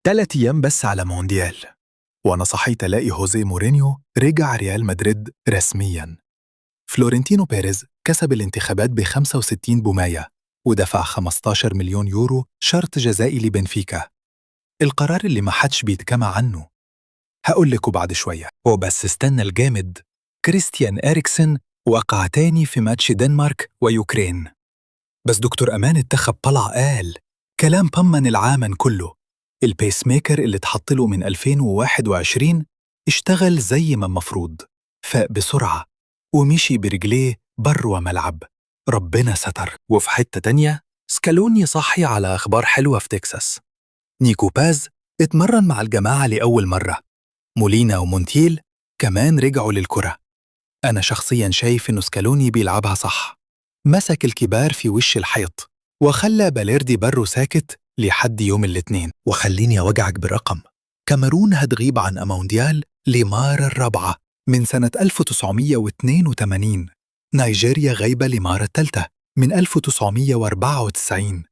3 أيام بس على مونديال، وأنا صحيت ألاقي هوزيه مورينيو رجع ريال مدريد رسمياً. فلورنتينو بيريز كسب الانتخابات ب 65 بوماية ودفع 15 مليون يورو شرط جزائي لبنفيكا. القرار اللي ما حدش بيتكمع عنه هقول لكم بعد شوية. وبس استنى الجامد، كريستيان إريكسن وقع تاني في ماتش دنمارك ويوكرين، بس دكتور أمان اتخب طلع قال كلام طمن العالم كله. ال pacemaker اللي اتحط له من 2021 اشتغل زي ما المفروض، فاق بسرعة ومشي برجليه بره ملعب. ربنا ستر. وفي حتة تانية سكالوني صحي على أخبار حلوة في تكساس. نيكو باز اتمرن مع الجماعة لأول مرة، مولينا ومونتيل كمان رجعوا للكرة. أنا شخصياً شايف إنه سكالوني بيلعبها صح، مسك الكبار في وش الحيط وخلى باليردي بره ساكت لحد يوم الاثنين. وخليني أوجعك بالرقم، كاميرون هتغيب عن أمونديال لمارة الرابعة من سنة 1982، نيجيريا غايبة لمارة الثالثة من 1994.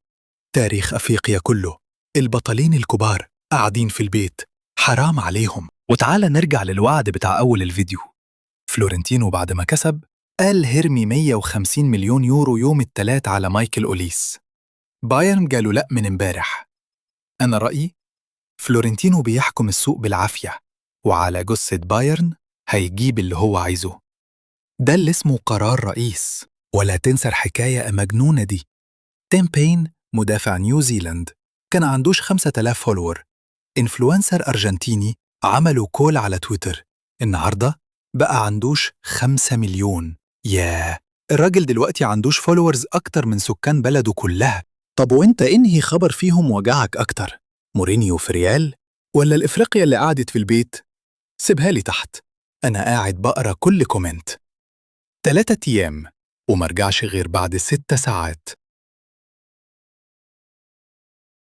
تاريخ أفريقيا كله البطلين الكبار قاعدين في البيت، حرام عليهم. وتعالى نرجع للوعد بتاع أول الفيديو. فلورنتينو بعد ما كسب قال هرمي 150 مليون يورو يوم الثلاث على مايكل أوليس. بايرن قالوا لأ من امبارح. أنا رأيي فلورنتينو بيحكم السوق بالعافية، وعلى جثة بايرن هيجيب اللي هو عايزه. ده اللي اسمه قرار رئيس. ولا تنسى الحكاية المجنونة دي، تيم بين مدافع نيوزيلاند كان عندوش 5000 follower، influencer أرجنتيني عملوا call على تويتر، النهاردة بقى عندوش 5 مليون. ياه، الراجل دلوقتي عندوش followers أكتر من سكان بلده كلها. طب وانت انهي خبر فيهم وجعك أكتر؟ مورينيو في ريال ولا الإفريقيا اللي قعدت في البيت؟ سيبها لي تحت، أنا قاعد بقرأ كل comment. 3 أيام ومرجعش غير بعد 6 ساعات.